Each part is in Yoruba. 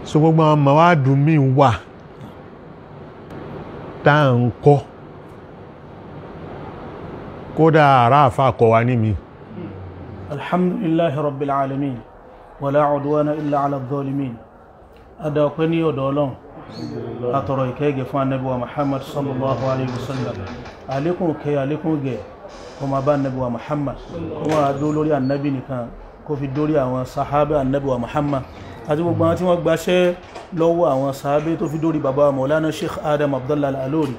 So gbogbo àwọn màwádùú mi wà tá à ń kọ́, kódà àrà àfa kọ́ wa ní mi. Alhamdulillahi rabbil alamin, wala udwana illa ala dhalimin. Ada ọpẹ́ ní ọ̀dọ̀ Ọlọ́run, àtọ̀rọ̀ ìkẹ́gẹ́ fún Ànábì wa Muhammad sallallahu alayhi wa sallam. Àlékún kẹ́, àlékún gẹ̀ kó máa bá Ànábì wa Muhammad, kó máa dó lórí Ànábì nìkan, kó fi dórí àwọn sahaba Ànábì wa Muhammad àti gbogbo àwọn tí wọ́n gbaṣẹ́ lọ́wọ́ àwọn sahaba, tó fi dórí bàbá Maulana Sheikh Adam Abdullah Al-Alori.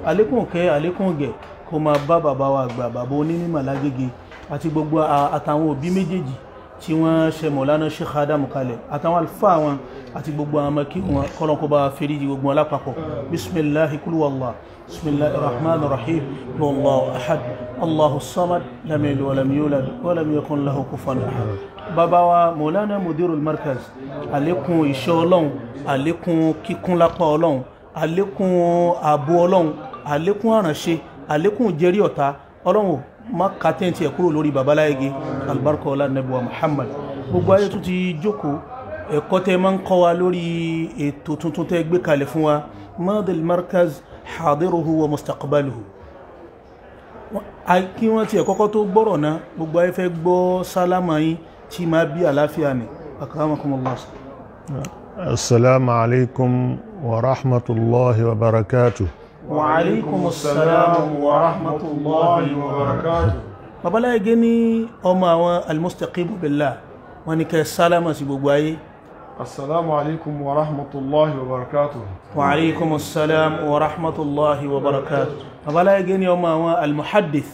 Àlékún kẹ́, àlékún gẹ̀ kó máa bá bàbá wa àgbà, bàbá onímọ̀ lágége, àti gbogbo àtàwọn òbí méjèèjì tí wọ́n ṣe Maulana Sheikh Adam kalẹ̀, àtàwọn àlùfáà wọn àti gbogbo àwọn ọmọ kí wọn, kọ́lọ́n kó bá fèrèjì gbogbo wọn lápapọ̀. Bisimilahi kúlú wàllá, bisimilahi rahman rahim, wallahu ahad, allahu samad, lam yalid walam yulad walam yakun lahu kufuwan ahad. Bàbá wa Maulana Mudirul Markaz, àlékún ìṣọ́ Ọlọ́run, àlékún kíkún lápá Ọlọ́run, àlékún ààbò Ọlọ́run, àlékún àránṣe, àlékún jẹ́rí ọ̀tá Ọlọ́run, má kàtẹ́ǹtì ẹ̀ kúrò lórí babaláyege. Albarka ọlá Ànábì wa Muhammad. Gbogbo ayé tún ti jókòó, ẹ̀kọ́ tẹ́ máa ń kọ́ wa lórí ètò tuntun tẹ́ gbé kalẹ̀ fún wa, Madil Markaz hadiruhu wa mustaqbaluhu. Kí wọ́n tiẹ̀ kọ́kọ́ tó gbọ́rọ̀ náà, gbogbo ayé fẹ́ gbọ́ sálámà yín tí máa bí àlàáfíà ni. Akramakumullah. Assalamu alaikum wa rahmatullahi wa barakatuh. Wa alaikum assalam wa rahmatullahi wa barakatuh. Babaláyege ní ọmọ àwọn almustaqimu billah, wọ́n ní kẹ́ sálámà sí gbogbo ayé. Assalamu alaikum wa rahmatullahi wa barakatuh. Wa alaikum assalam wa rahmatullahi wa barakatuh. Babaláyege ní ọmọ àwọn almuhaddith,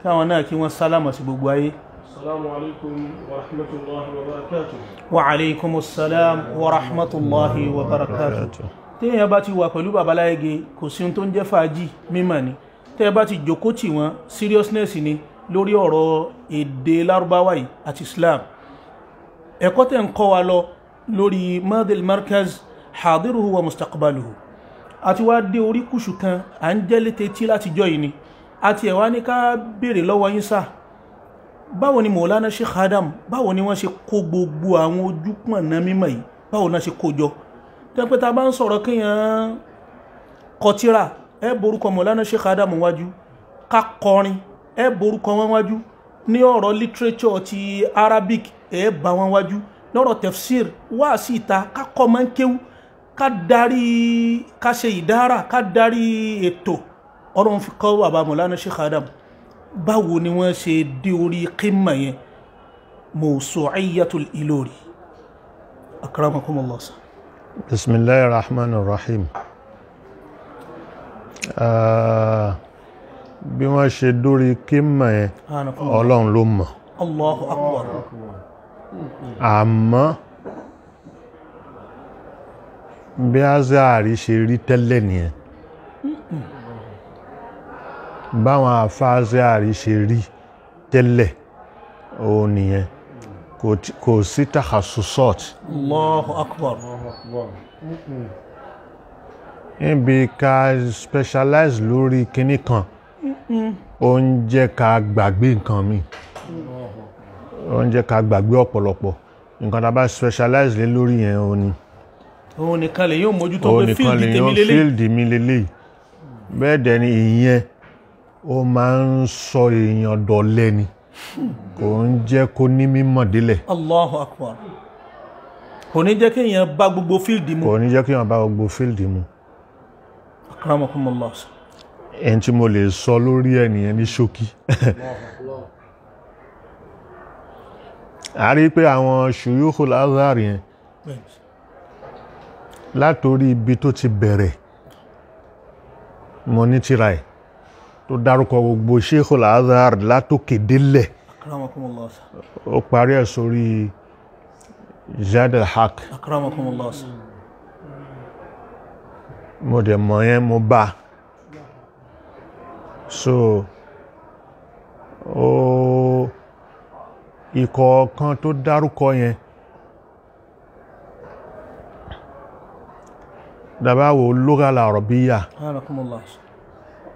káwọn náà kí wọ́n sálámà sí gbogbo ayé. Assalamu alaikum wa rahmatullahi wa barakatuh. Wa alaikum assalam wa rahmatullahi wa barakatuh. Téèyàn bá ti wà pẹ̀lú babaláyege, kò sí ohun tó ń jẹ́ fàájì, mímọ̀ ni. Tẹ́ bá ti jókòó tì wọ́n, seriousness ni lórí ọ̀rọ̀ èdè Lárúbáwá yìí àti Islam. Ẹ̀kọ́ tẹ́ ń kọ́ wa lọ lórí Madil Markaz hadiruhu wa mustaqbaluhu, àti wá dé orí kùsù kan à ń jẹ́ létí tí láti jọ yìí ni àti ẹ̀wá ní ká béèrè lọ́wọ́ yín sá, báwo ni Maulana Sheikh Adam, báwo ni wọ́n ṣe kó gbogbo àwọn ojúpọ̀nà mímọ̀ yìí, báwo náà ṣe kó jọ? Tẹ́pẹ́ ta bá ń sọ̀rọ̀ kéèyàn kọtíra, ẹ borúkọ Maulana Sheikh Adam wájú, ká kọrin ẹ borúkọ wọn wájú, ní ọ̀rọ̀ literature ti Arabic ẹ bá wọn wájú, ní ọ̀rọ̀ tafsir wá sí ìta, ká kọ́ máa ń kéwú, ká darí, ká ṣe ìdára, ká darí ètò. Ọlọ́run fi kọ́ bàbá Maulana Sheikh Adam. Báwo ni wọ́n ṣe dé orí qimma yẹn, Mawsu'iyyatul Ilori? Akramakumullah. Bismillahir Rahmanir Rahim. Bí wọ́n ṣe dórí kímọ̀ yẹn, Ọlọ́run ló mọ̀. Allahu Akbar. Àmọ́ bí Azhari ṣe rí tẹ́lẹ̀ nìyẹn, báwọn àfa Azhari ṣe rí tẹ́lẹ̀ òun nìyẹn, kò sí takhasusat. Allahu Akbar. Níbi ká specialize lórí kinní kan, ó ń jẹ́ ká gbàgbé nǹkan mi, ó ń jẹ́ ká gbàgbé ọ̀pọ̀lọpọ̀ nǹkan tá a bá specialize lé lórí yẹn. Ó ní òun nìkan lè yóò mójútó pé fíìlì tèmi lélẹ̀, fíìlì mi lélẹ̀. Bẹ́ẹ̀ dẹ̀ ni ìyẹn ó máa ń sọ èèyàn dọ̀lẹ ni, kò ń jẹ́ kó ní mímọ̀ délẹ̀. Allahu Akbar. Kò ní jẹ́ kéèyàn bá gbogbo fíìlì mu. Kò ní jẹ́ kéèyàn bá gbogbo fíìlì mu. Akramakumullah. Ẹni tí mo lè sọ lórí ẹ̀ nìyẹn ní ṣókí. A rí pé àwọn shuyukhul Azhar yẹn, látorí ibi tó ti bẹ̀rẹ̀, mo ní tírà ẹ̀ tó dárúkọ gbogbo Sheikhul Azhar látòkè délẹ̀, Akramakumullah. ó parí ẹ̀ sórí Jad al-Haq. Akramakumullah. Mo dẹ̀ mọ̀ yẹn, mo bá. So ó ìkọ̀ọ̀kan tó dárúkọ yẹn, dábàá wo lugha al-arabiyya, Akramakumullah.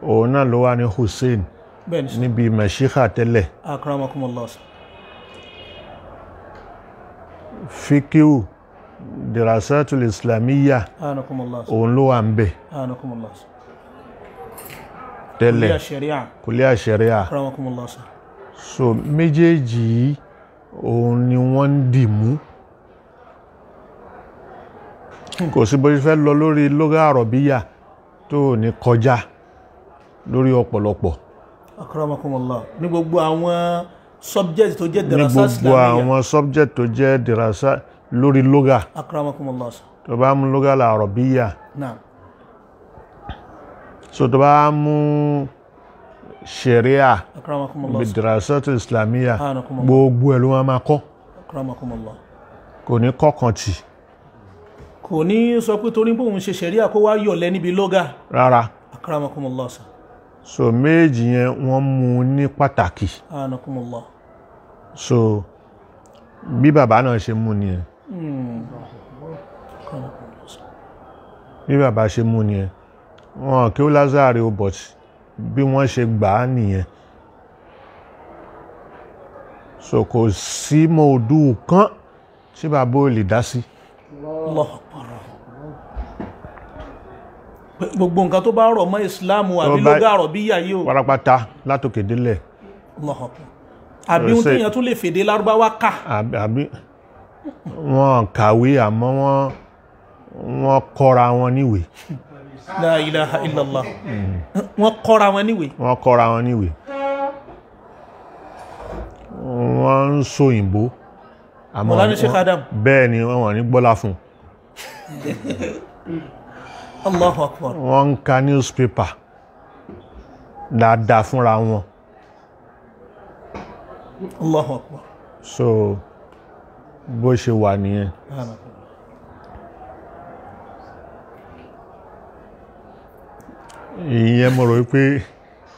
òun náà ló wà ní Hussein Bẹ́ẹ̀ni. níbi mẹ̀ṣíkà tẹ́lẹ̀. Akramakumullah. Fíkíù Dirasatul Islamiyya òun ló wà ń bẹ̀ tẹ́lẹ̀, Kulliya Sharia. So méjèèjì yìí òun ni wọ́n ń dì mú. Kò sí bó ṣe fẹ́ lọ lórí lugha Arabiyya tó ní kọjá lórí ọ̀pọ̀lọpọ̀. Akramakumullah. Ní gbogbo àwọn subject tó jẹ́ dirasa Islamiyya, ní gbogbo àwọn subject tó jẹ́ dirasa lórí lugha. Akramakumullah. Tó bá mú lugha Arabiyya, naam, so tó bá mú Sharia, akramakumullah, Dirasatul Islamiyya, gbogbo ẹ̀ ló máa máa kọ́. Akramakumullah. Kò ní kọ́kàn tì, kò ní sọ pé torí pé òun ṣe Sharia kó wá yọ̀lẹ́ níbi lugha. Rárá. Akramakumullah. So méjì yẹn wọ́n mú ní pàtàkì. Akramakumullah. So bí bàbá náà ṣe mú nìyẹn. Bí bàbá ṣe mú nìyẹn, wọn kí ó Lázárì ó, but bí wọ́n ṣe gbà á nìyẹn. So kò sí mọ̀ọ́dù kan tí bàbá ò lè dá sí. Allahu Akbar. Gbogbo nǹkan tó bá rọ̀ mọ́ ìsìláàmù àbí lugha Arabiyya yìí o, pátápátá látòkè délẹ̀. Allahu Akbar. Àbí ohun téèyàn tún lè fèdè lárúbáwá kà. Àbí wọ́n kàwé àmọ́ wọ́n kọ́ra wọn níwèé. La ilaha illallah. Wọ́n kọ́ra wọn níwèé. Wọ́n kọ́ra wọn níwèé. Wọ́n ń sòyìnbó. Mọ̀lánà Sheikh Adam. Bẹ́ẹ̀ ni wọ́n ní gbọ́lá fún. Allahu Akbar. Wọ́n ń ka newspaper dáadáa fúnra wọn. Allahu Akbar. So bó ṣe wà nìyẹn. Ìyẹn mo rò pé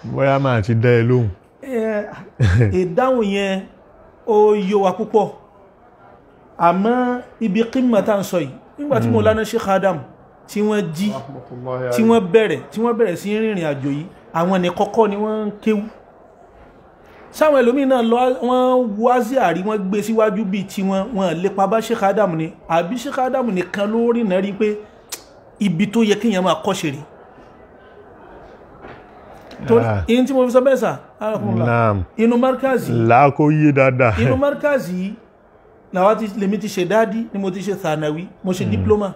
bóyá máa ti dá ẹ lóhùn. Ìdáhùn yẹn ó yé wa púpọ̀, àmọ́ ibi kíma tá ń sọ yìí, nígbà tí Mọ̀lánà Sheikh Adam tí wọ́n jí, tí wọ́n bẹ̀rẹ̀ sí rìnrìn àjò yìí, àwọn ní kọ́kọ́ ni wọ́n ń kéwú. Sáwọn ẹlòmíì náà lọ, wọ́n wá sí àrí, wọ́n gbé síwájú bíi tí wọ́n lépa bá Sheikh Adam ni, àbí Sheikh Adam nìkan ló rìnà rí pé ibi tó yẹ kéèyàn máa kọ́ ṣe rí. Ìyẹn tí mo fi sọ bẹ́ẹ̀ sà, inú markazi làákó yé dáadáa. Inú markazi yìí làwa ti lèmi ti ṣe dáàdí ni mo ti ṣe thanawi, mo ṣe diploma.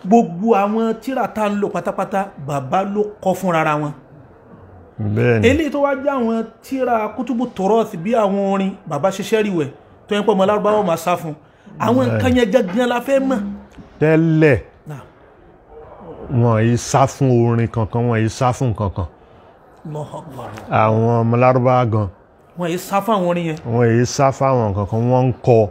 Gbogbo àwọn tíra tá ń lò pátápátá bàbá ló kọ fúnra wọn. Bẹ́ẹ̀ni. Eléyìí tó wá jẹ́ àwọn tíra kútùbù tọrọọsì bí àwọn orin bàbá ṣiṣẹ́ ríwẹ̀ tó yẹn pọ̀ mọ́ lárúbáwọ̀ máa sá fún. Àwọn nǹkan yẹn gangan la fẹ́ mọ̀. Tẹ́lẹ̀ wọn yìí sá fún orin kankan, wọn yìí sá fún kankan. Àwọn ọmọ lárúbáwá gan wọn yìí sá fún àwọn orin yẹn, wọn yìí sá fún àwọn kankan, wọn ń kọ.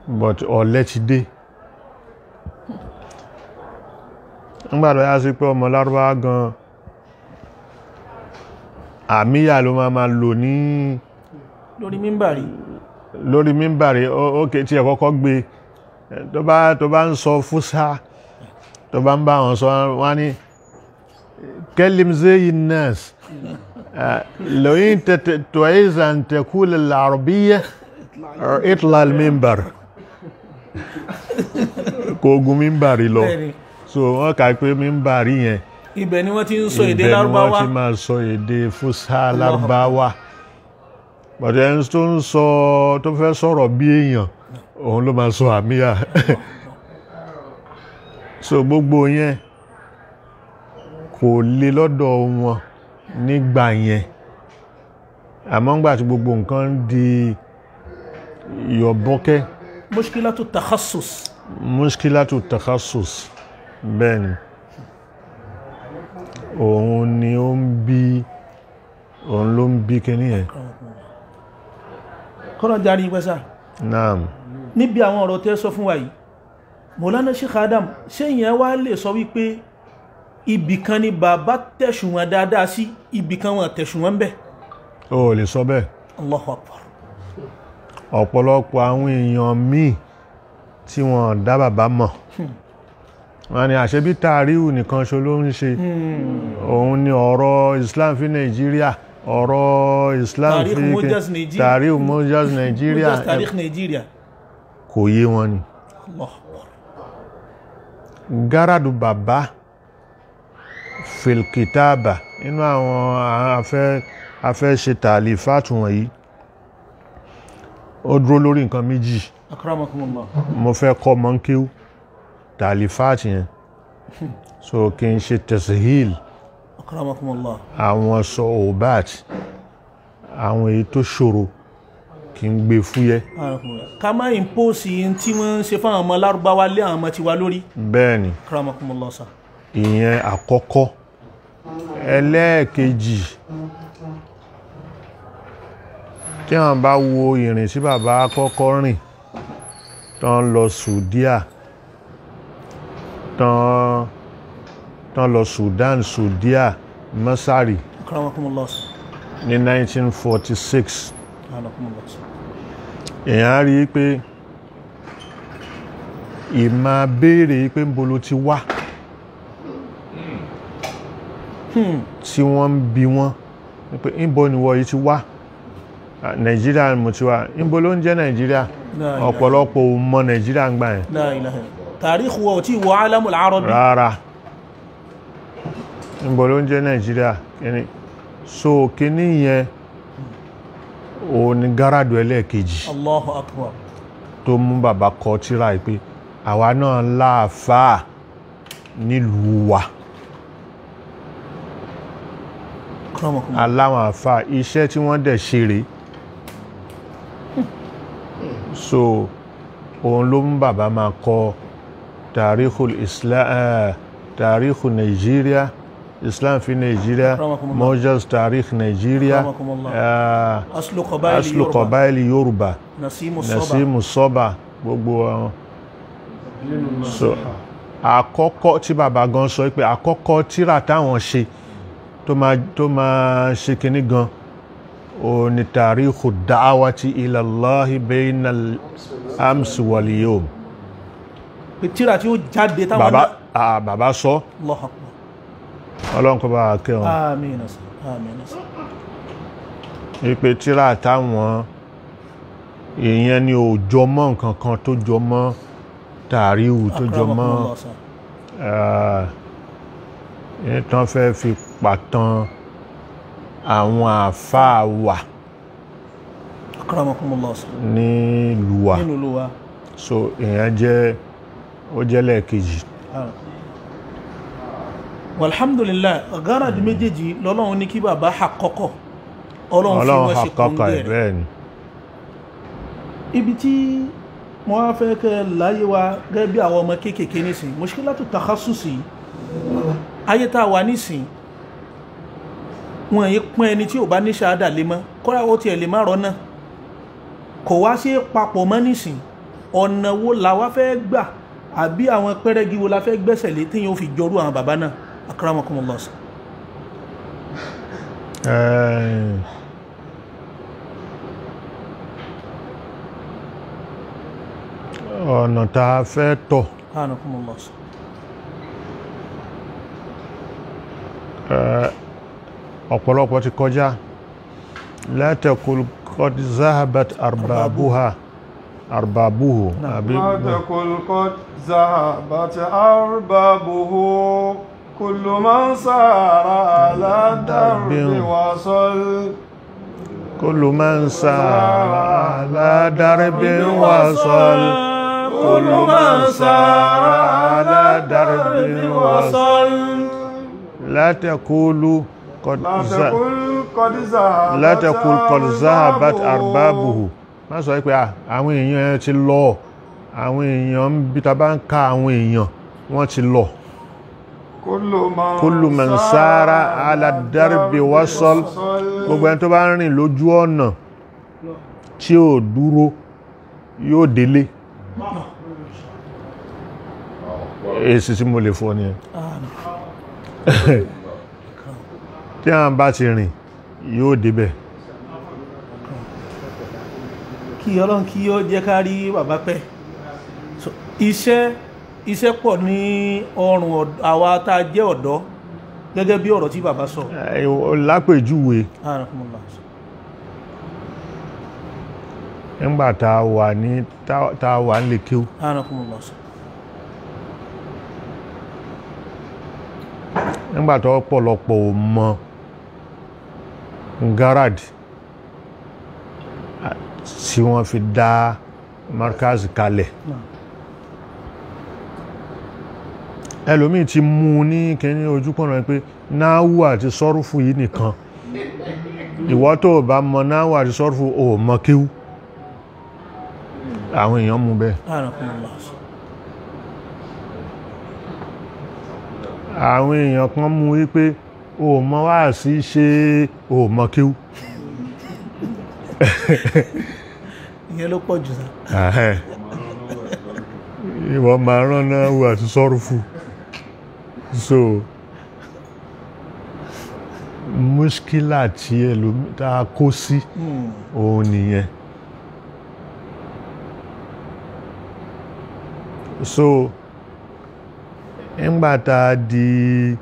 But ọ̀lẹ ti dé. Nígbà tó yá sí pé ọmọ lárúbáwá gan àmìyà ló máa lò ní lórí mímbàrí, lórí mímbàrí. Ókè tí ẹ kọ́kọ́ gbé tó bá ń sọ fúsá, tó bá ń bá wọn sọ, wọ́n ní kẹlim zeyi nas lóyìn tẹ̀tẹ̀tẹ̀ẹ́zà ń tẹ̀kúlẹ̀ làrọ̀bíyẹ itla mímbàr, kò gun mímbàrí lọ. So wọ́n kà pé mímbàrí yẹn, ibẹ̀ ni wọ́n ti ń sọ èdè lárúbáwá, ibẹ̀ ni wọ́n ti máa sọ èdè fúsá lárúbáwá. Bọ̀dẹ̀ ẹni tó ń sọ, tó fẹ́ sọ̀rọ̀ bí èèyàn, òun ló máa sọ àmìyà. So gbogbo yẹn kò le lọ́dọ̀ wọn nígbà yẹn. Àmọ́ ńgbà tí gbogbo nǹkan di yọ̀bọ́kẹ́, mushkilatu takhassus, mushkilatu takhassus, bẹ́ẹ̀ ni òun ni ó ń bí, òun ló ń bí kíní yẹn. Kọ́nà járe ìpẹ́sà. Naam. Níbi àwọn ọ̀rọ̀ tẹ́ sọ fún wa yìí, Mọ̀lánà Sheikh Adam, ṣé ìyẹn wá lè sọ wípé ibìkan ni bàbá tẹ̀sùn wọn dáadáa sí, ibìkan wọn tẹ̀sùn wọn bẹ́ẹ̀? O lè sọ bẹ́ẹ̀. Allahu Akbar. Ọ̀pọ̀lọpọ̀ àwọn èèyàn míì tí wọ́n dá bàbá mọ̀, wọ́n ní àṣebí tàríwù nìkan ṣo ló ń ṣe, òun ni ọ̀rọ̀ Islam fi Nàìjíríà, Ọ̀rọ̀ Islam Tarikh Mujaz Nigeria. Tarikh Mujaz Nigeria. Mujaz Tarikh Nigeria. Kò yé wọn ni. Allah Akbar. Gáràdù bàbá filkitaba inú àwọn afẹ́ ṣe tàlífàtù wọ̀nyí, ó dúró lórí nǹkan méjì. Akramakumullah. Mo fẹ́ kọ́ mọ́ńkíw tàlífàtù yẹn, so kí n ṣe tẹ̀síhìl. Akramakumullah. Àwọn sọ obat, àwọn èyí tó ṣòro kí n gbé fúyẹ́. Ká má impose yín tí wọ́n ń ṣe fáwọn ọmọ lárúbáwá lé àwọn ọmọ tiwa lórí. Bẹ́ẹ̀ ni. Akramakumullah sir. Ìyẹn àkọ́kọ́. Ẹlẹ́ẹ̀kejì, tí wọ́n bá wo ìrìn sí bàbá kọ́kọ́ rìn tán lọ Saudia, tán lọ Sudan, Saudia, Masari. Akramakumullah sir. Ní 1946. Akramakumullah sir. Èèyàn rí i pé ìmá béèrè pé ń bolo ti wá, tí wọ́n ń bi wọ́n pé ńbo ni wọ́n yìí ti wá. Nàìjíríà mo ti wá. Ńbo ló ń jẹ́ Nàìjíríà? Ọ̀pọ̀lọpọ̀ ò mọ Nàìjíríà ń gbà yẹn. Tàríkù wọ̀ tí wọ́ alamul arabi. Rárá, ńbo ló ń jẹ́ Nàìjíríà. So kíní yẹn òun ni gáràdù ẹlẹ́ẹ̀kejì. Allahu Akbar. Tó mú bàbá kọ tírà pé àwa náà láàfáà nílùú wa, aláwọn àfáà, iṣẹ́ tí wọ́n dẹ̀ ṣe rèé. So òun ló mú bàbá máa kọ Tarikhul Islam, Tarikh Nigeria, Islam fi Nigeria, Mujaz Tarikh Nigeria, Aslu Qabaili Yorùbá, Nasimu Soba, gbogbo àwọn. So àkọ́kọ́ tí bàbá gan sọ pé àkọ́kọ́ tírà táwọn ṣe tó máa ṣe kinní gan, ó ní Tarikhu Da'awati Ilallahi Bainal Amsi wal Yawm. Tírà tí ó jáde táwọn náà. Bàbá sọ. Allahu Akbar. Ọlọ́run kó bá kẹ́ wọn. Àmín àmín. Ìpè tírà táwọn èèyàn ni ò jọ mọ́ nǹkan kan tó jọ mọ́ tàríwù, tó jọ mọ́ tán fẹ́ fi pàtàn àwọn àfáà wà nílùú wa. So èèyàn jẹ́ ó jẹ́ lẹ́ẹ̀kejì. Alhamdulillah, gáràdì méjèèjì lọ́lọ́run ní kí bàbá àkọ́kọ́ ọlọ́run fi wọ́n ṣe kóńgẹ́ rẹ̀. Ibi tí mo wá fẹ́ kẹ́ láyé wa gẹ́gẹ́ bí àwọn ọmọ kéékèèké nísìn, mushkilatu takhassusi ayé tá a wà nísìn, wọ́n yìí pín ẹni tí ò bá ní ṣáádà lé mọ́, kọ́ra ó tiẹ̀ lè má rọ́ náà, kò wá sí papọ̀ mọ́ nísìn. Ọ̀nà wo la wá fẹ́ gbà, àbí àwọn pẹ́rẹ́gì wo la fẹ́ gbẹ́sẹ̀ lé tí yóò fi jọrú àwọn bàbá náà? Akramakumullah. Ọ̀nà tá a fẹ́ tọ̀. Akramakumullah. Ọ̀pọ̀lọpọ̀ ti kọjá. La taqul qad zahabat arbabuha arbabuhu. La taqul qad zahabat arbabuhu kullu man sara ala darbi wasal. Kullu man sara ala darbi wasal. Kullu man sara ala darbi wasal. La taqulu qad zahabat arbabuhu. Má sọ pé àwọn èèyàn ti lọ, àwọn èèyàn ń bí ta bá ń ka àwọn èèyàn wọ́n ti lọ. Kullu man sara ala darbi wasal. Gbogbo ẹni tó bá ń rìn lójú ọ̀nà tí ò dúró yóò délé. Èsì tí mo lè fọ́ ni tí a bá ti rìn yóò débẹ̀. Kí Ọlọ́run kí ó jẹ́ ká rí bàbá pẹ́. Iṣẹ́ pọ̀ ní ọrùn àwa tá a jẹ́ ọ̀dọ́. Gẹ́gẹ́ bí ọ̀rọ̀ tí bàbá sọ. Lápèjúwe, Anakumullah. nígbà tá a wà ní tá a wà ń lè kéwú, Anakumullah. nígbà tó ọ̀pọ̀lọpọ̀ ò mọ garad tí wọ́n fi dá markaz kalẹ̀, ẹlòmíì ti mú un ní kíní ojúkọ̀nà pé náwù àti sọ́rùfù yìí nìkan, ìwọ tó bá mọ náwù àti sọ́rùfù ò mọ kéwú. Àwọn èèyàn mú bẹ́ẹ̀. Anakumullah. Àwọn èèyàn kan mú wípé o mọ wá sí ṣe o mọ kéwú. Ìyẹn ló pọ̀ jù sá. Ìwọ máa rán náwù àti sọ́rùfù. So muskila tí ẹlòmí tá a kó sí òun nìyẹn. So ńgbà tá a di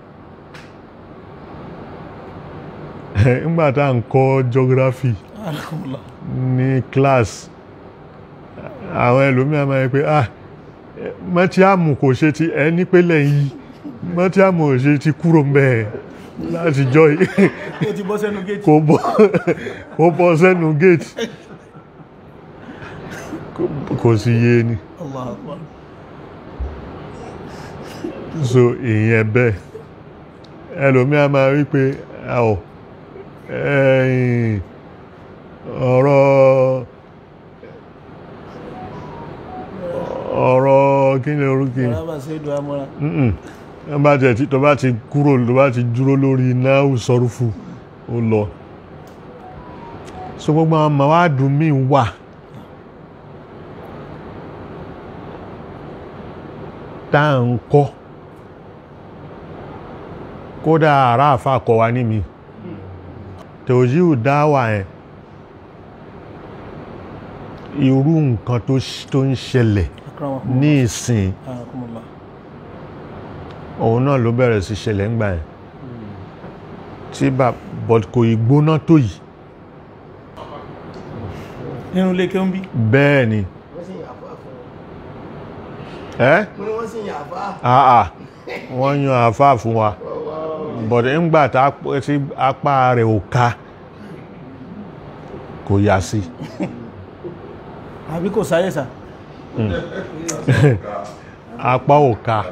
ńgbà tá a ń kọ́ geography Anakumullah. ní class, àwọn ẹlòmíà máa ń pé ah, mọ́tíàmù kò ṣe ti ẹni pé lẹ́yìn mọ́tíàmù ò ṣe ti kúrò mẹ́ẹ̀ láti jọ yìí. Ó ti bọ́ sẹ́nu géètì. Kò bọ́, ó bọ́ sẹ́nu géètì, kò sì yé ni. Allahu Akbar. So ìyẹn bẹ́ẹ̀, ẹlòmíà máa rí pé ọ̀ ẹ̀yìn ọ̀rọ̀ kí ni orúkẹ Ọ̀rọ̀ ṣe é dùn amọ́ra. Bá jẹ́ tí tó bá ti kúrò, tó bá ti dúró lórí náà sọ́rùfù, ó lọ. So gbogbo àwọn màwádùn míì wà tá à ń kọ́, kódà àrá àfà kọ́ wa ní mi tòjíù dáwà ẹ̀, irú nǹkan tó ń ṣẹlẹ̀ ní ìsìn, Anakumullah. òun náà ló bẹ̀rẹ̀ sí ṣẹlẹ̀ ńgbà ẹ̀ tí bá but kò ìgbóná tó yìí Nínú ilé kéwú bí. Bẹ́ẹ̀ ni. Wọ́n sì yàn àfáà fún Ẹ́ wọn. Wọ́n ní wọ́n sì yàn àfáà. Àà, wọ́n yan àfáà fún wa, but ńgbà tí apá rẹ̀ ò ká, kò yà sí. Àbí kò sáyé sà. Apá ò ká,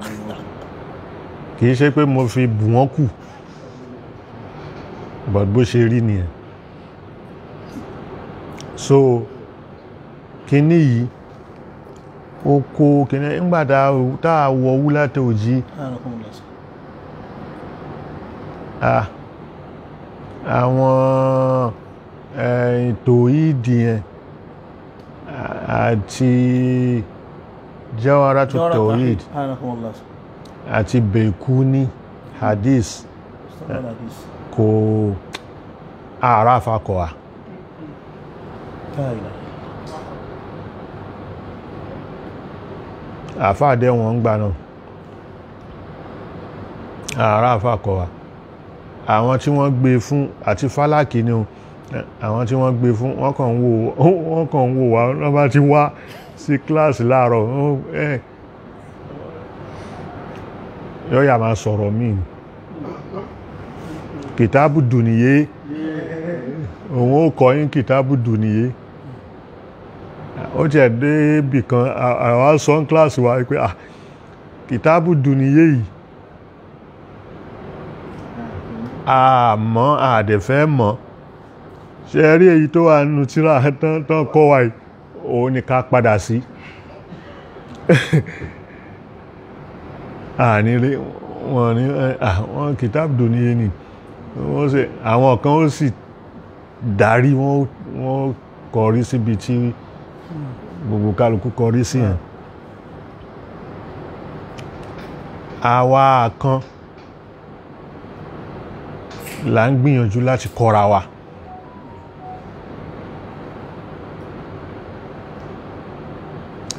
kìí ṣe pé mo fi bù wọ́n kù, but bó ṣe rí nìyẹn. So kíní yìí ó kó kíní ńgbà tá a wọ wúlátẹ̀ òjì. Anakumullah. Àwọn ètò ìdí yẹn àti Jawharatu Tawhid Anakumullah. àti Baikuni hadith kò àràfà kọ̀ wá. Àfáàdé wọn ń gbà náà, àràfà kọ̀ wá. Àwọn tí wọ́n gbé fún àti fálákì ni o, àwọn tí wọ́n gbé fún wọ́n kàn ń wò, wọ́n kàn ń wò wá. Wọ́n bá ti wá sí kíláàsì láàárọ̀, yóò yà máa sọ̀rọ̀ míì, kìtàbù dùnìyé, òun ó kọ́ yín kìtàbù dùnìyé. Ó tiẹ̀ dé ibì kan, àwa sọ ní kíláàsì wa pé kìtàbù dùnìyé yìí àmọ́ àdẹ̀fẹ́ mọ̀ ṣe rí èyí tó wà nínú tírà tán kọ́ wa yìí, òun ni ká padà sí. Àní rí wọn ní àwọn kìtàbù dùnìyé ni wọ́n ṣe, àwọn kan ó sì darí wọ́n kọrí síbi tí gbogbo kálukú kọrí sí yẹn. Àwa kan là ń gbìyànjú láti kọ́ra wa.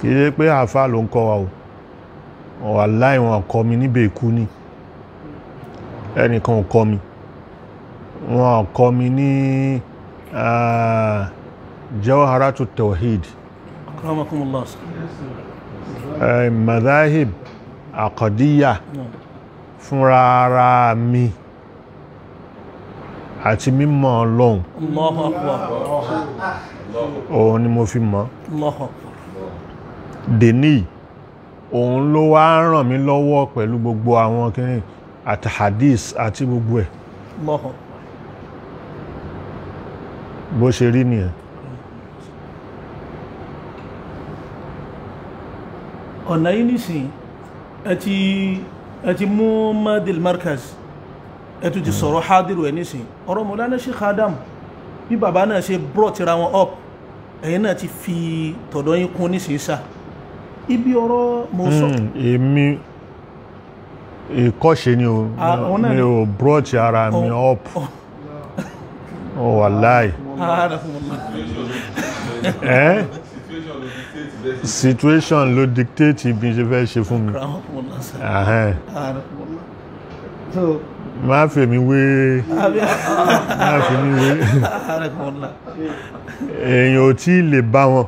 Kì í ṣe pé àáfàá ló ń kọ́ wa o, wàláhì wọn kọ́ mi níbẹ̀ ikú ni. Ẹnìkan ò kọ́ mi, wọn kọ́ mi ní Jawharatu Tawhid. Akramakumullah. Madhahib Aqadiyya fúnra ara mi àti mímọ̀ Ọlọ́hun. Allahu Akbar. Òun ni mo fi mọ̀. Allahu Akbar. Dèní òun ló wá ràn mí lọ́wọ́ pẹ̀lú gbogbo àwọn kìíní àti hadith àti gbogbo ẹ̀. Allahu Akbar. Bó ṣe rí nìyẹn. Ọ̀nà yìí nìsín ẹ ti mú Madil Markaz, ẹ tún ti sọ̀rọ̀ hadiru ẹ̀ nísìn. Ọ̀rọ̀ Mọ̀lánà Sheikh Adam, bí bàbá náà ṣe brought ra wọn up, ẹ̀yin náà ti fi tọ̀dọ̀ yín kún nísìn sá ibi ọ̀rọ̀ mọ̀ sọ. Èmi ìkọ́ṣe ni o, mi ò brought ara mi up. Wàláì. Situation ló dictate bí ṣe fẹ́ ṣe fún mi. Má fi mi wé, má fi mi wé. Èèyàn ò tí lè bá wọn.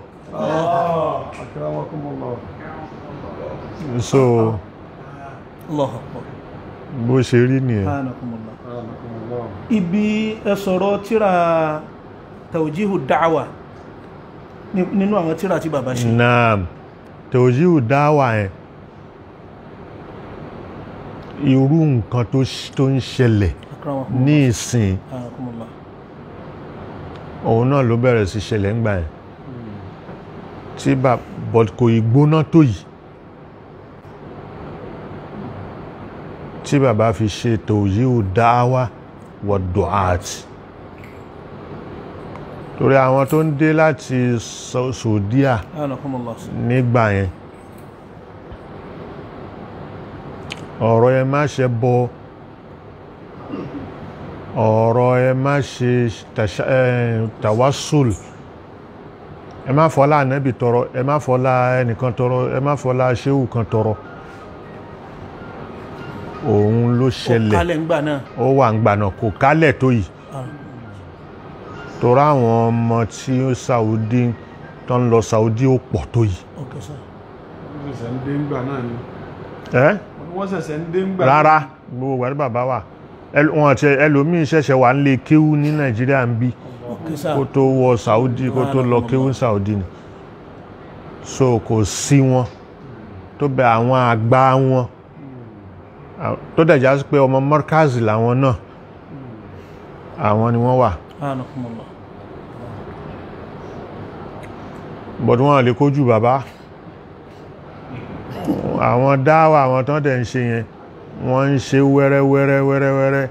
So bó ṣe rí nìyẹn. Ibi ẹ sọ̀rọ̀ tíra Tawjihu Da'wa nínú àwọn tíra tí bàbá ṣe. Naam, Tawjihu Da'wa yẹn, irú nǹkan tó ń ṣẹlẹ̀ ní ìsìn òun náà ló bẹ̀rẹ̀ sí ṣẹlẹ̀ ńgbà yẹn, tí but kò ìgbóná tó yìí tí bàbá fi ṣe Tawjihu Da'wa wa Du'at. Torí àwọn tó ń dé láti Saudiya nígbà yẹn, ọ̀rọ̀ ẹ má ṣe bọ, ọ̀rọ̀ ẹ má ṣe tawassul, ẹ má fọlá ànábì tọrọ, ẹ má fọlá ẹnìkan tọrọ, ẹ má fọlá ṣéwù kan tọrọ. Òun ló ṣẹlẹ̀, ó wà ńgbà náà, kò kálẹ̀ tó yìí. Torí àwọn ọmọ tí Saudi tó ń lọ Saudi ó pọ̀ tó yìí. Rárá, gbogbo ìgbà ní bàbá wà, wọn àti ẹlòmíín ṣẹ̀ṣẹ̀ wà nílé kéwú ní Nàìjíríà ń bí kó tó wọ Saudi, kó tó lọ kéwú Saudi ni. So kò sí wọn tó bẹ àwọn àgbà wọn tó dẹ̀ já sí pé ọmọ Markaz làwọn náà, àwọn ni wọ́n wà. But wọ́n lè kójú bàbá. Àwọn dáwà àwọn tán dẹ̀ ń ṣe yẹn, wọ́n ń ṣe wẹ́rẹ́ wẹ́rẹ́ wẹ́rẹ́ wẹ́rẹ́.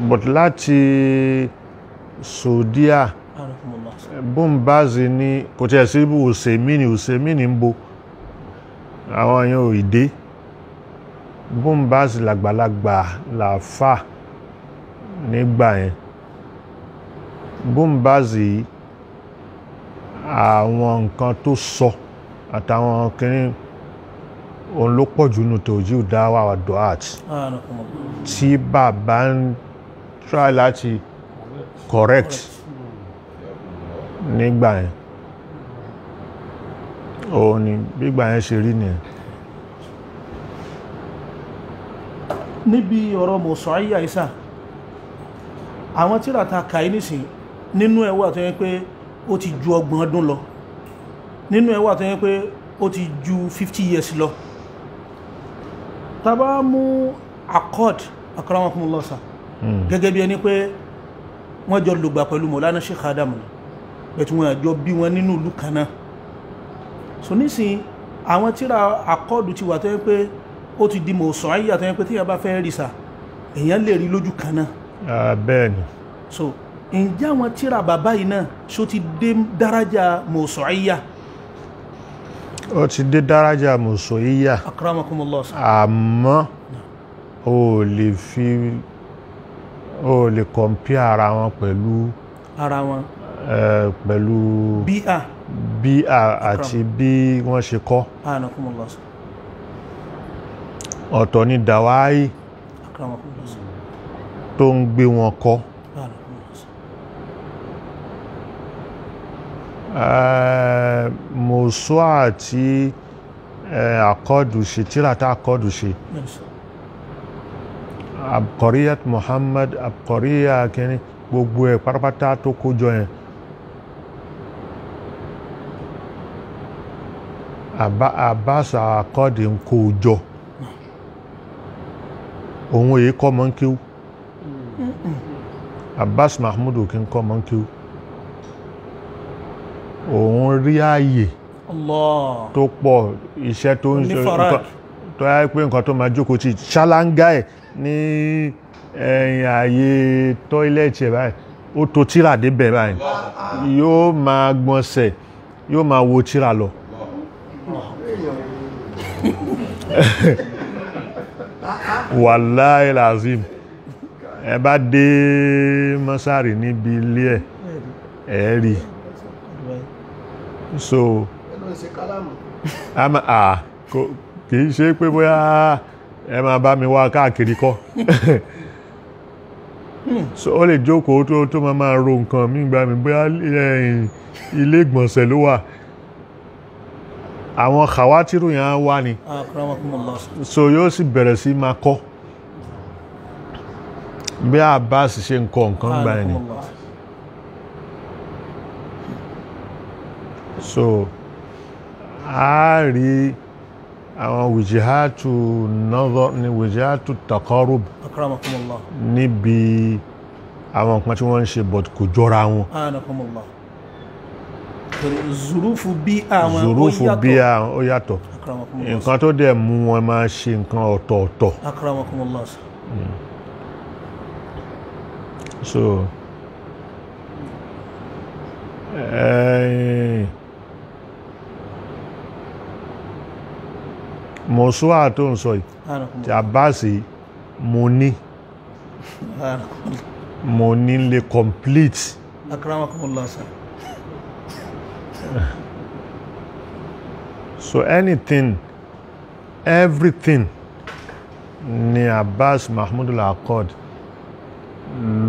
But láti Saudiya, Bumbazi ní kò tí ẹ̀ sí Usemini, Usemini ń bo àwọn yẹn ò ìdé. Bumbazi làgbàlagbà làfà nígbà yẹn. Bumbazi àwọn nǹkan tó sọ àtàwọn kìíní òun ló pọ̀ jù nù Tawjihu Da'wa wa Du'at tí bàbá ń try láti correct nígbà yẹn. Òun ni gbígbà yẹn ṣe rí nìyẹn. Níbi ọ̀rọ̀ mọ̀sọ̀ ayé àìsà, àwọn tíra ta kàí nìsìn, nínú ẹ̀ wà tó yẹ pé ó ti ju 30 ọdún lọ, nínú ẹ̀ wà tó yẹ pé ó ti ju 50 years lọ. Tá bá mú accord akramakumullah sà, gẹ́gẹ́ bí ẹni pé wọ́n jọ lògbà pẹ̀lú Mọ̀lánà Sheikh Adam ni, bẹ̀tù wọn àjọ bí wọn nínú ìlú kan náà. So nísìn àwọn tíra accord ti wà tó yẹ pé ó ti di mọ̀sán ayé àtọ́yẹ́ pé tí a bá fẹ́ rí sà, èèyàn lè rí lójú kan náà. Bẹ́ẹ̀ ni. So ǹjẹ́ àwọn tíra bàbá yìí náà ṣó ti dé dárájà mọ̀sán ayé? Ó ti dé dárájà mọ̀sán ayé. Akramakumullah. Àmọ́ o lè fi o lè compare ara wọn pẹ̀lú ara wọn pẹ̀lú bíà bíà àti bí wọ́n ṣe kọ́. Akramakumullah. Ọ̀tọ̀ ni dàwáì, tó ń gbé wọn kọ́. Mọ̀súà tí àkọ́dù ṣe, tíra tá àkọ́dù ṣe, Abqariyat Muhammad, Abqariya kìíní, gbogbo ẹ̀ pátápátá tó kójọ yẹn, Abbas Àkọ́dì ń kó jọ. Òun èyí kọ́ mọ́ ń kíw. Abbas Mahmoud kí ń kọ́ mọ́ ń kíw. Òun rí ààyè tó pọ̀, iṣẹ́ tó ń ṣe tó yá pé nǹkan tó máa jókòó tí ṣáláńgá ẹ̀ ní ẹ̀yìn ààyè tọ́ílẹ̀tì ẹ̀ báyìí, ó tó tíra débẹ̀ báyìí, yóò máa gbọ̀nsẹ̀, yóò máa wo tíra lọ. Wàláhì làzim, ẹ bá dé mọ́sárì níbi ilé ẹ̀ ẹ̀ rí. So kì í ṣe pé bóyá ẹ máa bá mi wá káàkiri kọ́. So ó lè jókòó tó máa máa ro nǹkan mí gbà mí, bóyá ilé ìgbọ̀nsẹ̀ ló wà, àwọn khawatiru yẹn á wá ni. So yóò sì bẹ̀rẹ̀ sí máa kọ́ bí Abbas ṣe ń kọ nǹkan gbà ẹni. So a rí àwọn wìjíhátù nadhar ní wìjíhátù taqarub níbi àwọn nǹkan tí wọ́n ń ṣe, but kò jọra wọn. Zurufu bí àwọn ó yàtọ̀. Nǹkan tó dẹ̀ mú wọn máa ṣe nǹkan ọ̀tọ̀ọ̀tọ̀. So mọ̀súwà tó ń sọ yìí tí Abbas mo ní lè complete. Akramakumullah sir. So anything, everything ni Abbas Mahmoud Al-Akkad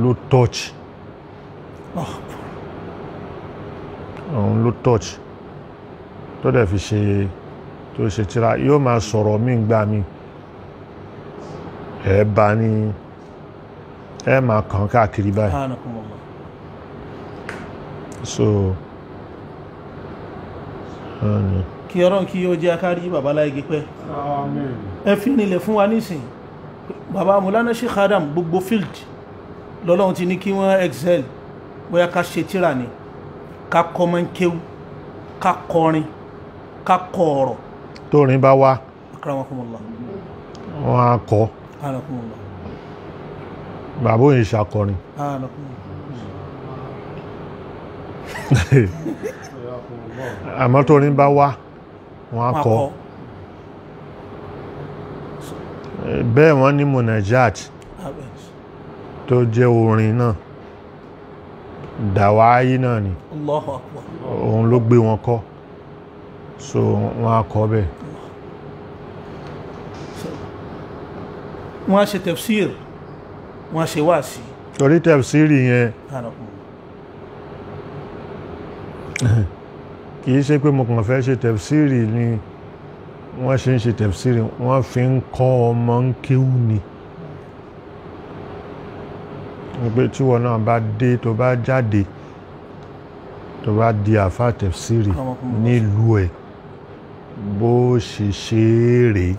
ló touch. Òun ló touch tó dẹ̀ fi ṣe tó ṣe tíra. Yóò máa sọ̀rọ̀ mí gbà mí, ẹ bá ní ẹ máa kàn káàkiri báyìí. So kí Ọlọ́run kí ó jẹ́ akárí bàbá láìgé pẹ́. Ẹ fi nílẹ̀ fún wa nísìn bàbá Mọ́lánà Sheikh Adam, gbogbo field lọ́lọ́run ti ní kí wọ́n excel. Bóyá ká ṣe tíra ni, ká kọ́mọ kéwú, ká kọrin, ká kọ ọ̀rọ̀. Tórin bá wá, wọ́n á kọ́. Bàbá òyìn ṣàkọrin. Àmọ́ tórin bá wá, wọ́n á kọ́. Bẹ́ẹ̀ wọ́n ní munajat tó jẹ́ orin náà, dàwáyí náà ni, òun ló gbé wọn kọ́. So wọ́n á kọ́ bẹ́ẹ̀. Wọ́n á ṣe tafsir, wọ́n á ṣe wáàsí. Torí tafsiri yẹn kì í ṣe pé mo kàn fẹ́ ṣe tafsiri ni wọ́n ṣe ń ṣe tafsiri, wọ́n fi ń kọ́ ọmọ ń kéwú ni. Pé tí wọ́n náà bá dé, tó bá jáde, tó bá di àfá tafsiri nílùú ẹ̀, bó ṣe ṣe é rèé.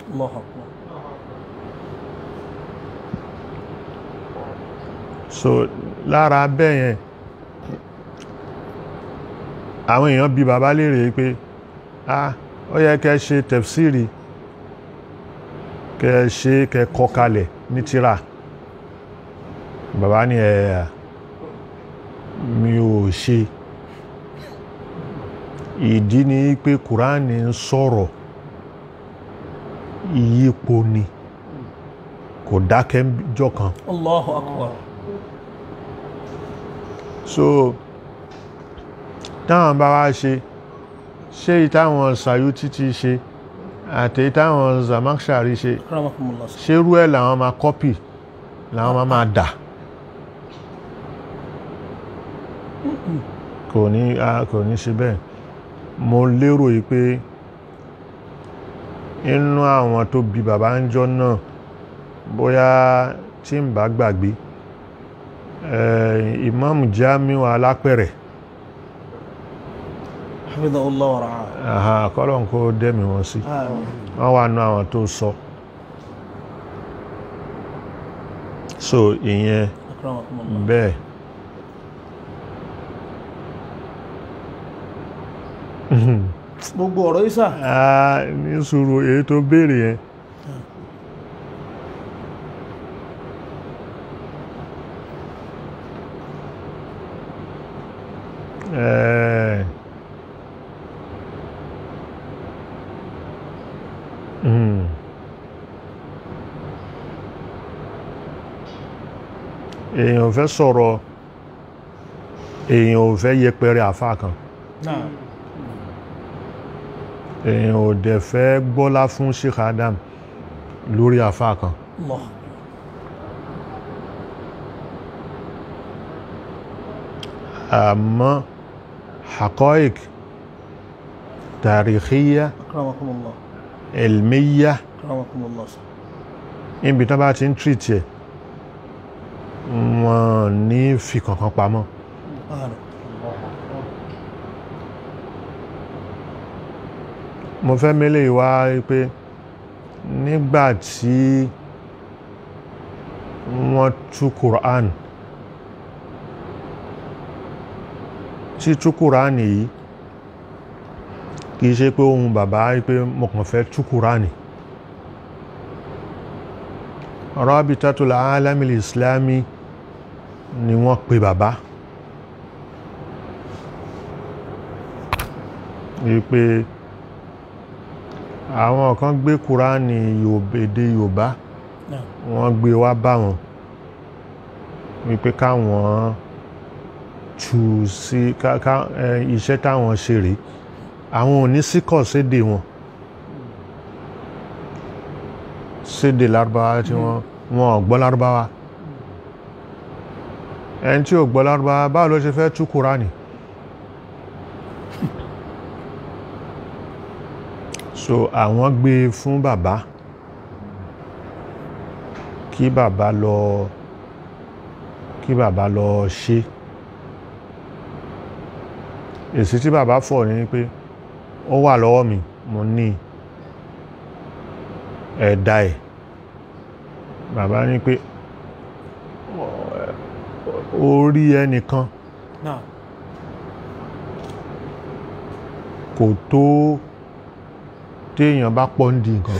So lára bẹ́ẹ̀ yẹn, àwọn èèyàn bi bàbá léèrè pé ah, ó yẹ kẹ́ ṣe tafsiri, kẹ́ ṣe kẹ́ kọ kalẹ̀ ní tírà. Bàbá ní ẹ̀ mi ò ṣe. Ìdí ni pé Kùránì ń sọ̀rọ̀ ìyípo ni, kò dákẹ́ jọ́ kan. Allahu Akbar. So táwọn bá wá ṣe, ṣé ìtàwọn Sayuti ti ṣe àti ìtàwọn Zamakhshari ṣe, ṣérú ẹ̀ làwọn máa kọ́pì làwọn máa dà. Kò ní ṣe bẹ́ẹ̀. Mo lérò yìí pé inú àwọn tó bí bàbá ń jọ náà, bóyá tí ń bá gbàgbé, Imam Jamiu Alápẹ̀rẹ̀, hafidhahullah wa ra'ah, kọ́lọ̀ ń kó dẹ́mi wọn sí, wọ́n wà nú àwọn tó sọ. So ìyẹn bẹ́ẹ̀. Gbogbo ọ̀rọ̀ Isa ní sùúrù èyí tó béèrè yẹn. Èèyàn ò fẹ́ sọ̀rọ̀, èèyàn ò fẹ́ yẹpẹrẹ àfáà kan, èèyàn ò dẹ̀ fẹ́ gbọ́lá fún Sheikh Adam lórí àfáà kan. Àmọ́ haqa'iq tàríkíyà ilmiya níbi tán bá ti ń tírìtì ẹ̀, wọ́n ní fi kankan pamọ́. Mo fẹ́ mẹ́lẹ̀ wá pé nígbàtí wọ́n tú Qur'an, tí tú Qur'an yìí kìí ṣe pé ohun bàbá pé mo kàn fẹ́ tú Qur'an. Rabitatul Alamil Islami ni wọ́n pe bàbá wípé àwọn kan gbé Kùránì èdè Yorùbá, wọ́n gbé wá bá wọn wípé káwọn tú sí iṣẹ́ táwọn ṣe rèé, àwọn ò ní síkọ̀ sédè wọn, sédè Lárúbáwá tí wọ́n ò gbọ́ Lárúbáwá. Ẹni tí ò gbọ́ Lárúbáwá báwo ló ṣe fẹ́ tú Kùránì? So àwọn gbé fún bàbá kí bàbá lọ ṣe. Èsì tí bàbá fọ̀ ni pé ó wà lọ́wọ́ mi, mo ní ẹ̀dà ẹ̀. Bàbá ní pé ó rí ẹnìkan kò tó téèyàn bá pọ́ ń di nǹkan.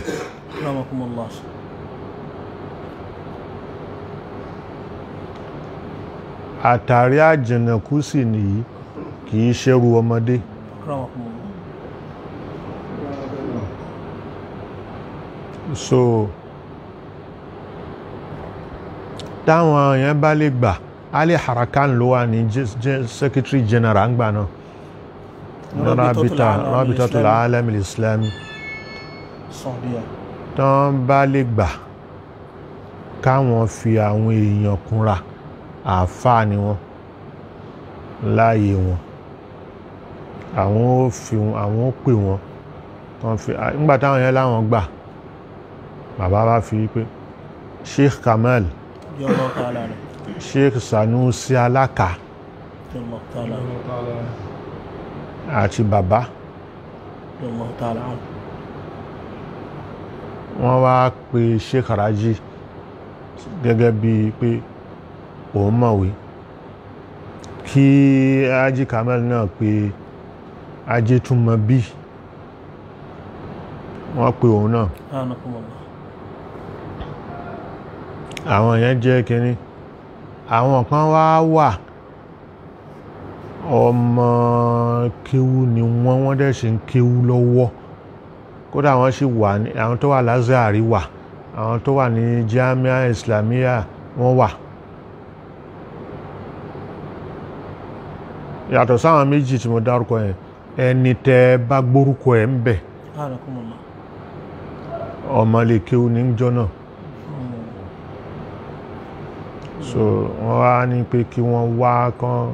Àtàrí àjìnàkú sì nìyí, kìí ṣerú ọmọdé. So táwọn èèyàn bá lè gbà, Ali Harakan ló wà ní Secretary General ń gbà náà, Rabitatul Alamil Islami. Tán bá lè gbà káwọn fi àwọn èèyàn kúnra, àáfàá ni wọ́n láàyè wọn, àwọn ó fi àwọn ó pè wọn tán fi. Nígbà táwọn yẹn láwọn gbà, bàbá bá fi pé Sheikh Kamal, Sheikh Sanusi Alaka àti bàbá, wọ́n wá pe Sheikh Raji gẹ́gẹ́ bí pé òun mọ̀wé, kí Haji Kamal náà pé ajé tún mọ bí wọ́n pe òun náà. Àwọn yẹn jẹ́ kínní. Àwọn kan wá wà ọmọ kéwú ni wọ́n dẹ̀ ṣe ń kéwú lọ́wọ́. Kódà wọ́n sì wà ní àwọn tó wà Lazari wà, àwọn tó wà ní Jamia Islamia wọ́n wà. Yàtọ̀ sáwọn méjì tí mo dárúkọ yẹn, ẹni tẹ́ bá gbórúkọ ẹ̀ ń bẹ̀, ọmọ lè kéwú ní jọ́ náà. So wọ́n wá ní pé kí wọ́n wá kán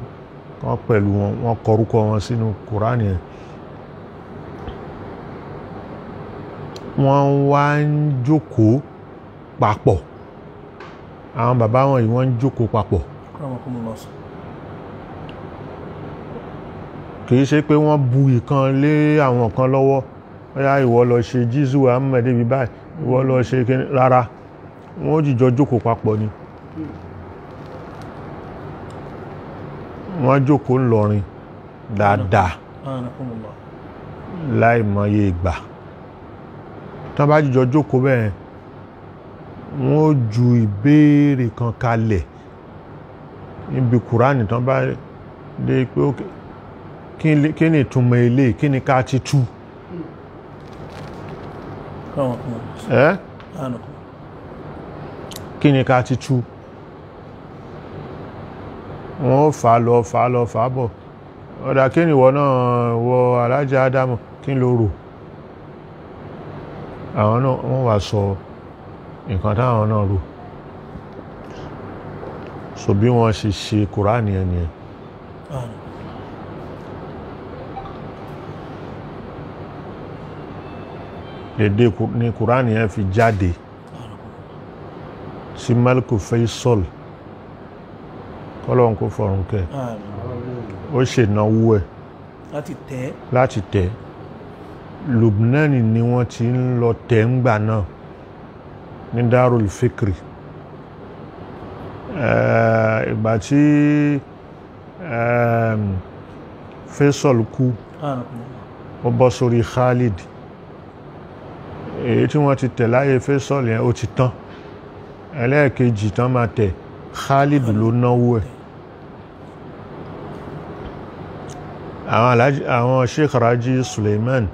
kán pẹ̀lú wọn, wọ́n kọrúkọ wọn sínú Kùránì yẹn. Wọ́n wá ń jókòó papọ̀, àwọn bàbá wọn yìí wọ́n ń jókòó papọ̀. Akramakumullah. Kì í ṣe pé wọ́n bu ìkan lé àwọn kan lọ́wọ́, bóyá ìwọ lọ ṣe jísù Ahmed débi báyìí, ìwọ lọ ṣe kíní, rárá, wọ́n ó jìjọ jókòó papọ̀ ni. Wọ́n jókòó ńlọrin dáadáa Anakumullah. láì mọye ìgbà. Tán bá jìjọ jókòó bẹ́ẹ̀, wọ́n ó ju ìbéèrè kan kalẹ̀ níbi Kùránì tán bá dé pé ókè, kí ni ìtumọ̀ eléyìí, kí ni ká ti tú? Akramakumullah. Ẹ́ Anakumullah. Kí ni ká ti tú? Wọ́n ó fà á lọ fà á lọ fà á bọ̀. Ọ̀dà kí ni ìwọ náà wọ Alájà Ádámù, kí ló rò? Àwọn náà wọ́n wá sọ nǹkan táwọn náà rò. So bí wọ́n ṣe ṣe Kùránì yẹn nìyẹn. Anakumullah. Dédé ní Kùránì yẹn fi jáde sí Maliku Faisal, kọ́lọ́n kó fọ̀run kẹ́. Àmín. Ó ṣènáwó ẹ̀ láti tẹ̀. Láti tẹ̀. Lubnan ni wọ́n ti ń lọ tẹ̀ ń gbà náà ní Darul Fikri. Ìgbà tí Faisal kú, Anakumullah. ó bọ́ sórí Khalid. Èyí tí wọ́n ti tẹ̀ láyé Faisal yẹn ó ti tán. Ẹlẹ́ẹ̀kejì tán máa tẹ̀, Khalid ló náwó ẹ̀. Àwọn Alhaji, àwọn Sheikh Raji Suleiman,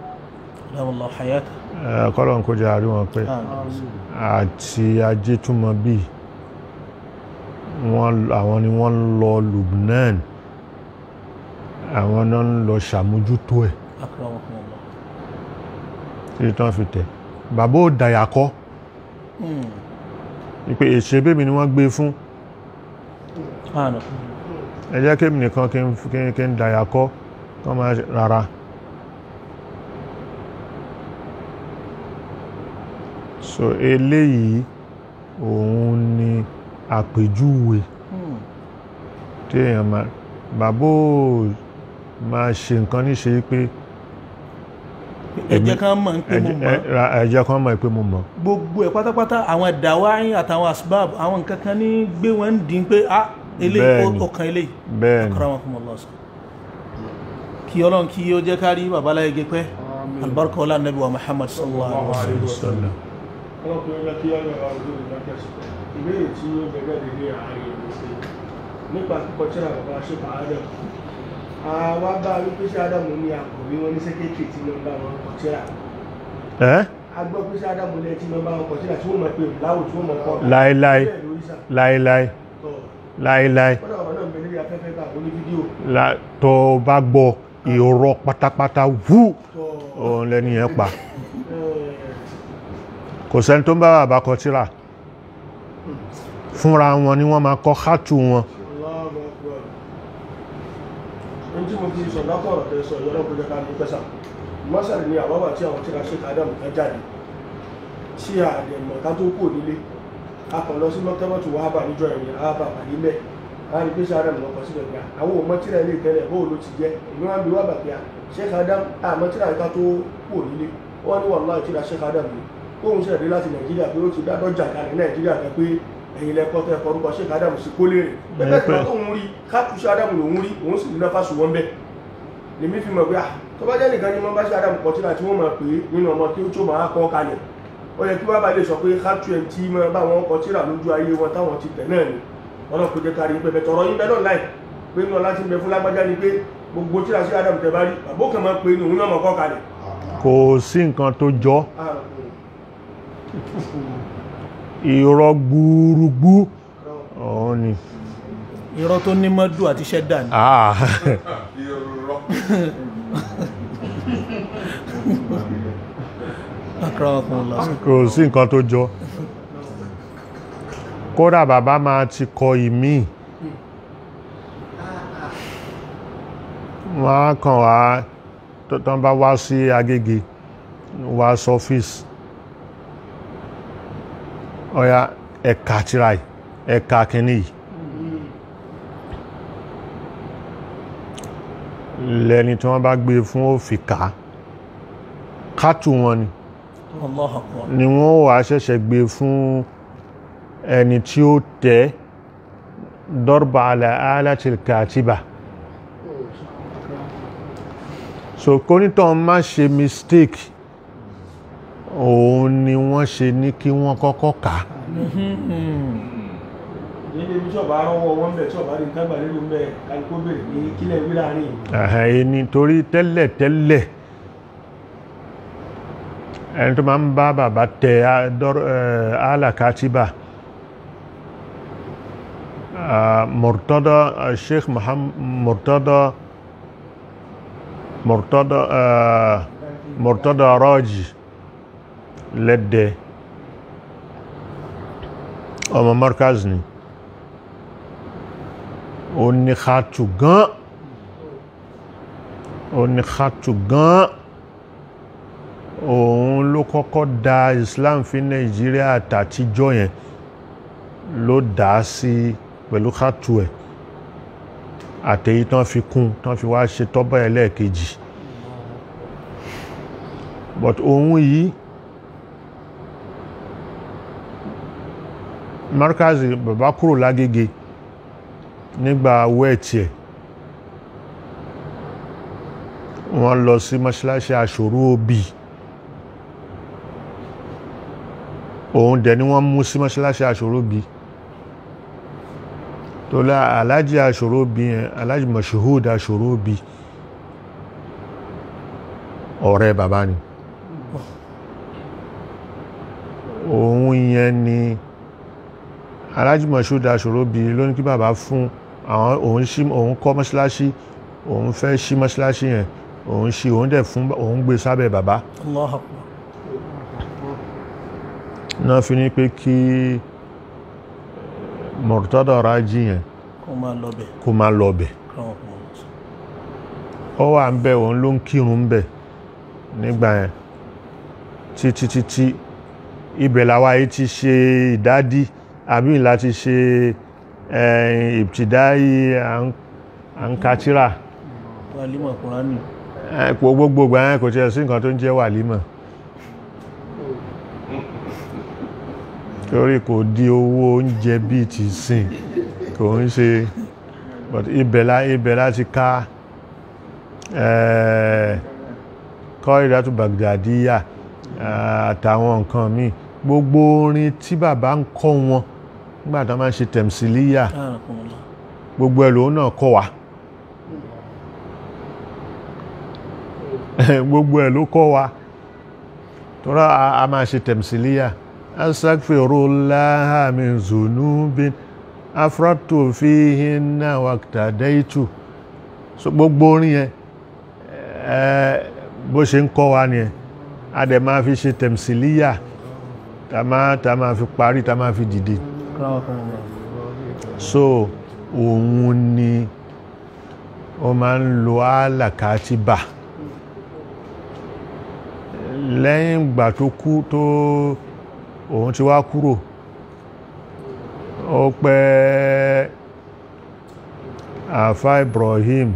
Allahu hayata. kọ́lọ̀n kó jẹ́ àrí wọn pé, Àmín. àti Ajétúmọ̀bí, wọ́n àwọn ni wọ́n ń lọ Lubnan, àwọn náà ń lọ ṣàmójútó ẹ̀ Akramakumullah. títí tán fi tẹ̀. Bàbá ò dàyàkọ́ wípé èṣe bèmí ni wọ́n gbé fún. Anakumullah. Ẹ jẹ́ kí èmi nìkan kí n dàyàkọ́ kọ́ máa ṣe rárá. So eléyìí òun ni àpèjúwe tí èèyàn máa, bàbá ò máa ṣe nǹkan níṣe pé Ẹ jẹ́ ká mọ̀ pé mo mọ̀. Ẹ jẹ́ kán mọ̀ pé mo mọ̀. Gbogbo ẹ̀ pátápátá, àwọn dàwáyìn àtàwọn asbab, àwọn nǹkan kan ní gbé wọn ń dín pé ah, eléyìí Bẹ́ẹ̀ni. ọkàn eléyìí. Bẹ́ẹ̀ni. Akramakumullah. Kí Ọlọ́run kí ó jẹ́ ká rí bàbá láyé gẹ́pẹ́. Albarka ọlá Nabi wa Muhammad sallallahu alaihi wa sallam. Sallam. Ọlọ́kùnrin lọ kí ọ̀rọ̀ ọdún ìdákẹ́sì. Ìbéèrè tí ó gẹ́gẹ́ lè ní àárín ìlú pé nípa kíkọ tírà bàbá Sheikh Adam. Àwa bá wípé ṣé Ádámù ní akọ̀wé, wọn ní sẹ́kẹ́tìrì tí wọ́n bá wọn kọ tírà. Ẹ́ A gbọ́ pé ṣé Ádámù lẹ́ tí wọ́n bá wọn kọ tírà tí wọ́n mọ̀ pé láwù tí wọ́n mọ̀ kọ́. Láéláé. Bẹ́ẹ̀ lórí sà. Láéláé. Tọ̀. Láéláé. Kọ́dà ọ̀rọ̀ náà ń bẹ lórí afẹ́fẹ́ bá àwọn onífídíò. Tó o bá gbọ́ irọ́ pátápátá wú, Tọ̀. òun lẹ́ni yẹn pa. Ẹ̀, Kò sẹ́ni tó ń bá bàbá kọ tírà. Fúnra wọn ni wọ́n máa kọ hátù wọn. Allahu Akbar. Ohun tí mo fi sọ lákọ̀ọ̀rọ̀ tẹ́ sọ ìyọ́nà kó jẹ́ ká ní pẹ́sà. Mọ́sàlì ni àwọ́wà tí àwọn tíra Sheikh Adam kan jáde tí a lè mọ̀ ká tó kò nílé. A kàn lọ sí mọ́tẹ́mọ́tò wàhábà níjọ́ ẹ̀yìn àhábà pàdé mẹ́. A rí pé Sheikh Adam lọ kọ síbẹ̀ pé àwọn ò mọ̀ tíra ilé tẹ́lẹ̀ bóò ló ti jẹ́. Èmi wá ń bi wábà pé Sheikh Adam àmọ́ tíra ká tó kò nílé. Wọ́n ní wàláhì tíra Sheikh Adam ni. Kóhun ṣẹ̀ dé láti Nàìjíríà pé ó ti dá dọ́jà kalẹ̀ Nàìjíríà kan pé ẹ̀yin lẹ́kọ́ tẹ́ kọrúkọ Sheikh Adam sí kó lérè. Bẹ́ẹ̀ tí wọ́n tóun rí káàtù Sheikh Adam lòun rí, òun sì ní náfà sùn wọ́n bẹ́ẹ̀. Lèmi fi mọ̀ pé à tó bá jẹ́ nìkan ní wọ́n bá Sheikh Adam kọ tíra tí wọ́n mọ̀ pé nínú ọmọ kí ó tó máa kọ́ kalẹ̀. Ó yẹ kí wọ́n bá lè sọ pé káàtù ẹ̀ tí wọ́n bá wọn kọ tíra lójú ayé wọn táwọn ti tẹ̀ náà ni. Ọlọ́run kò jẹ́ kárí pẹpẹ tọrọ yín bẹ́ẹ̀ náà láì pé inú ọlá ti ń bẹ fún lágbájá ni pé gbogbo tíra Sheikh Adam tẹ bá rí bàbá òkè máa pé inú òun náà mọ̀ kọ́ kalẹ̀. Kò sí nǹkan tó jọ irọ́ gbúrúgbú òun ni. Irọ́ tó ní mọ́dù àti ṣẹ́dá ni. Ah. Irọ́. Akramakumullah. Kò sí nǹkan tó jọ. Kódà bàbá máa ti kọ ìmí, wọ́n á kàn wá tán bá wá sí Agége, wá sọ́fíìsì, ọ̀yá ẹ̀ka tíra yìí, ẹ̀ka kìíní yìí. Lẹ́ni tí wọ́n bá gbé fún ó fi kà á, kátù wọn ni. Allahu Akbar. Ni wọ́n wà ṣẹ̀ṣẹ̀ gbé fún ẹni tí ó tẹ́ dọ́rba ala alatil katiba. So kónítàn má ṣe mistake, òun ni wọ́n ṣe ní kí wọ́n kọ́kọ́ kà á. Níbi tí ọba rọwọ́ wọn bẹ̀, tí ọba rí nǹkan gbà lérò ń bẹ̀, kálukú bèrè ní kílẹ̀ wí láàrin ìlú. Ẹni torí tẹ́lẹ̀ tẹ́lẹ̀ ẹni tó máa ń bá bàbá tẹ alakatiba, Murtada, Sheikh Muhammad Murtada, Murtada, Murtada Raji lẹ́dẹ̀, ọmọ Markaz ni, ó ní khatu gan, ó ní khatu gan. Òun ló kọ́kọ́ da Islam fi Nàìjíríà àtàtijọ́ yẹn ló dá sí pẹ̀lú khatu ẹ̀ àtẹ̀yí tán fi kún, tán fi wá ṣe tọ́bọ̀ ẹlẹ́ẹ̀kejì. But òun yìí Markazi, bàbá kúrò lágége nígbà wẹ́ẹ̀tì ẹ̀, wọ́n lọ sí mọ́ṣáláṣí Aṣòro Òbí, òun dẹ̀ ni wọ́n mú sí mọ́ṣáláṣí Aṣòro Òbí tó lá Aláàjì Aṣòro Òbí yẹn, Aláàjì Mashood Aṣòro Òbí, ọ̀rẹ́ bàbá ni. Òun yẹn ni Aláàjì Mashood Aṣòro Òbí ló ní kí bàbá fún àwọn, òun ṣí, òun kọ́ mọ́ṣáláṣí, òun fẹ́ ṣí mọ́ṣáláṣí yẹn, òun ṣí, òun dẹ̀ fún, òun gbé sábẹ́ bàbá. Allahu Akbar. Náà fi ní pé kí Murtada Raji yẹn kó máa lọ bẹ̀. Kó máa lọ bẹ̀. Ó wà ń bẹ̀, òun ló ń kírun ń bẹ̀ nígbà yẹn títí títí ibẹ̀ làwa yìí ti ṣe ìdádí, àbí láti ṣe ìbtìdáyì à ń ka tírà. Wàlímọ̀ Kùránì. Gbogbo ìgbà yẹn kò tiẹ̀ sí nǹkan tó ń jẹ́ wàlímọ̀, torí kò di owó oúnjẹ bíi ti sìn, kò ń ṣe. But ibẹ̀ láti ká Qaidatu Baghdadiyya àtàwọn nǹkan míì, gbogbo orin tí bàbá ń kọ́ wọn nígbà tó máa ń ṣe tẹ̀m̀sílíyà, gbogbo ẹ̀ lòun náà kọ́ wa, gbogbo ẹ̀ ló kọ́ wa, tọ́rọ a máa ṣe tẹ̀m̀sílíyà. Astaghfirullaha min zunubin afratu fihinna waqtadaitu. So gbogbo orin yẹn bó ṣe ń kọ́ wa nìyẹn, a dẹ̀ máa fi ṣe tẹ̀m̀sílíyà, tá máa fi parí, tá máa fi dìde. So òun ni ó máa ń lo alakatiba. Lẹ́yìn ìgbà tó kú, tó òun ti wá kúrò, ó pẹ́ Àfá Ibrahim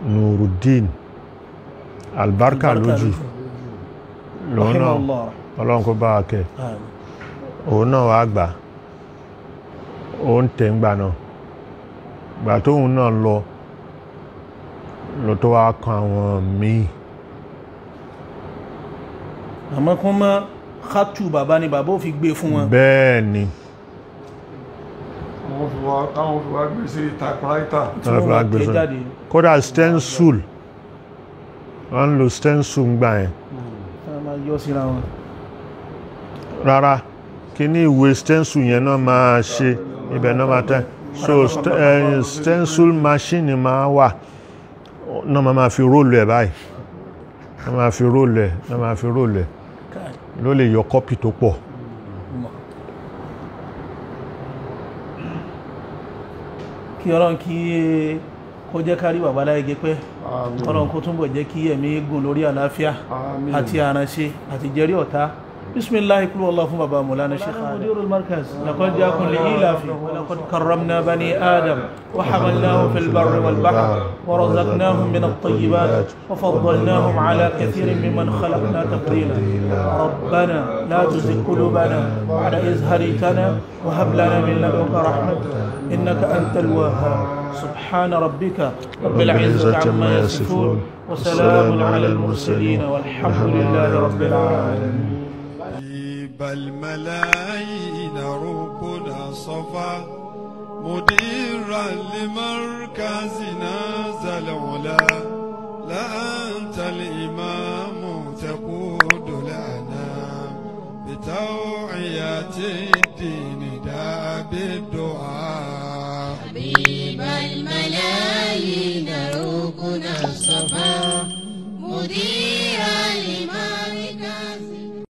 Nuruddin Albarka lójú lòun náà, Ọlọ́run kó bá wa kẹ́, òun náà wá gbà, òun tẹ̀ ń gbà náà. Gbà tóun náà lọ lọ tó wá kan àwọn míì. Àmọ́ kún mọ́ khatu bàbá ni bàbá ò fi gbé fún wọn. Bẹ́ẹ̀ ni. Táwọn fi wá gbé sí typewriter. Tí wọ́n wá gbé jáde. Kódà stencil, wọ́n ń lo stencil ń gbà yẹn. Wọ́n máa yọ síra wọn. Rárá, kí ní ìwé stencil yẹn náà máa ṣe, ibẹ̀ náà máa tẹ́. So stencil machine máa wà, náà máa fi róòlù ẹ̀ báyìí, náà máa fi róòlù ẹ̀, náà máa fi róòlù ẹ̀, ló lè yọ kọ́pì tó pọ̀. Kí Ọlọ́run kí kó jẹ́ ká rí bàbá láyé pẹ́. Àmín. Ọlọ́run kó túnbọ̀ jẹ́ kí ẹ̀mí gùn lórí àlàáfíà Àmín. àti àránṣe àti jẹ́rí ọ̀tá. Bisimilahi kúlú Allah fún bàbá Mawlana Sheikh Adam. Mudirul Markaz laqad ja'akum li ilafi wa laqad karramna bani Adam wa hamalnahum fil barri wal bahr wa razaqnahum min at-tayyibat wa faddalnahum ala kathirin mimman khalaqna tafdila. Rabbana la tuzigh qulubana ba'da idh hadaytana wa hab lana min ladunka rahmatan innaka antal wahhab. Subhana rabbika rabbil izzati amma yasifun wa salamun ala al-mursalin walhamdulillahi rabbil alamin. طيب الملايين ركنا صفا مديرا لمركزنا ذا العلا لا أنت الإمام تقود الأنام بتوعية الدين.